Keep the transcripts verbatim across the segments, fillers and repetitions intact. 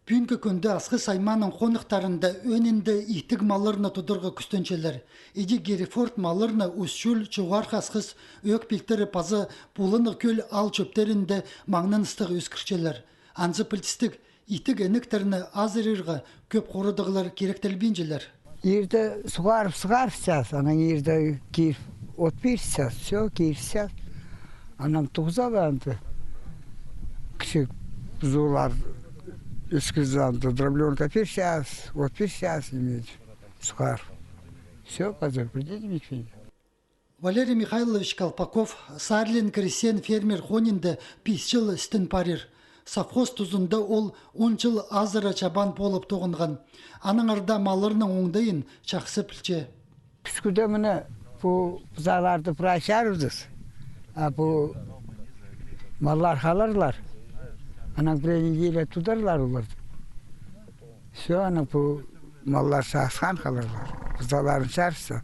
Пӱӱнгі кӱнде Асхыс аймааның хонахтарында ӧӧнінде идік малларны тударға кӱстенчелер. Иди Герефорд малларны Усть-Чуль, Чоғархы Асхыс, Ӧӧк Пилтірі паза Пуланах Кӧл аал чӧптерінде маңнаныстығ ӧскірчелер. Анзы пілдістіг, идік інектерні азырирға кӧп хорадығлар киректелбинчелер. Иирде суғарып, суғарып сас, анаң иирде киир от пирсес, всё, киирсес. Анаң туғза ба анда. Кічіг бузулар ӧскізі анда дробленка пирсес, от пирсес, имеет, суғарып. Всё, паза пірдеңе итпинче. Валерий Михайлович Колпаков, Сарлин крестьян-фермер хонинда пис чыл істен парир. Совхоз тузында ол он чыл азыра чабан полып тоғынған. Аннаңар даа малларның оңдайын чахсы пілче. Піс кӱнде мына пу пызаларды прай чарирбыс, а пу маллар халарлар. Анаң пірее неделя тударлар оларды. Всё, анаң пу маллар сасхан халарлар. Пызаларын чарса,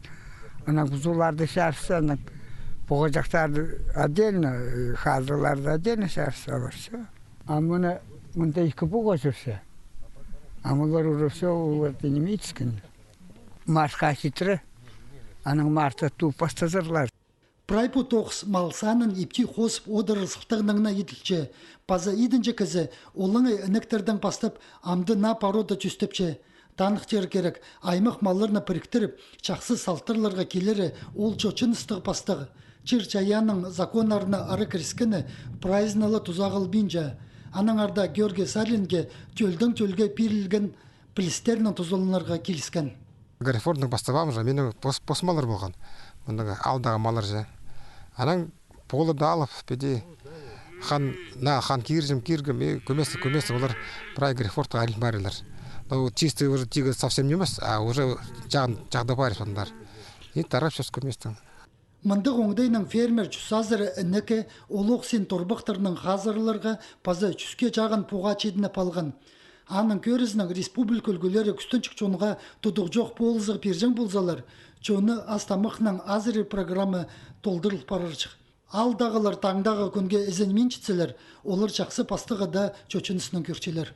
анаң пузуларды чарса, анаң пуғаҷахтарды отдельно, э, хазыларды отдельно чарса, олар всё. А мына, мында ікі пуға чӧрче. А мулар уже всё, оларды ниме итіскен. Мартха читіре, анаң мартта тууп пастазарлар. Прай пу тоғыс мал санын ипти хозып одырар сылтағнаң на иділче. Паза идінҷі кізі олаңай інектердең пастап, амды наа порода тӧстепче. Таныхтирға кирек, аймах малларны піріктіріп, чахсы салтарларға килері ол чочыныстығ пастағ. Чир-чайаанның законнарына ара кіріскені прайзына ла тузағылбинча. Аннаңар даа Георгий Сарлинге тӧлдең тӧлге пирілген пілістернең тузаланарға киліскен. Герефордтың пастабам же, минің пос-, пос маллар полған. Мындағ аалдағы маллар же. Анаң поларны алып, піди хан, на, хан кирҷем, киргем, и кӧместең, кӧместең олар прай Герефордтаң айрылып парирлар. Но чистый уже тигі совсем нимес, а уже чағын, чағда парир сондар. И тарап чӧрчебіс кӧместең. Мындағ оңдайнаң фермер чӱс азыра інекке, олох син торбахтарнаң хазырларға паза чӱске чағын пуға читініп алған. Аның кӧрізінең республика ӱлгӱлері кӱстенҷік чонға тудығ чох полызығ пирҷең ползалар, чонны ас-тамахнаң азырир программа толдырыл парарҷых. Аалдағылар таңдағы кӱнге ізенминчетселер, олар чахсы пастағы даа чочыныснаң кӧрчелер.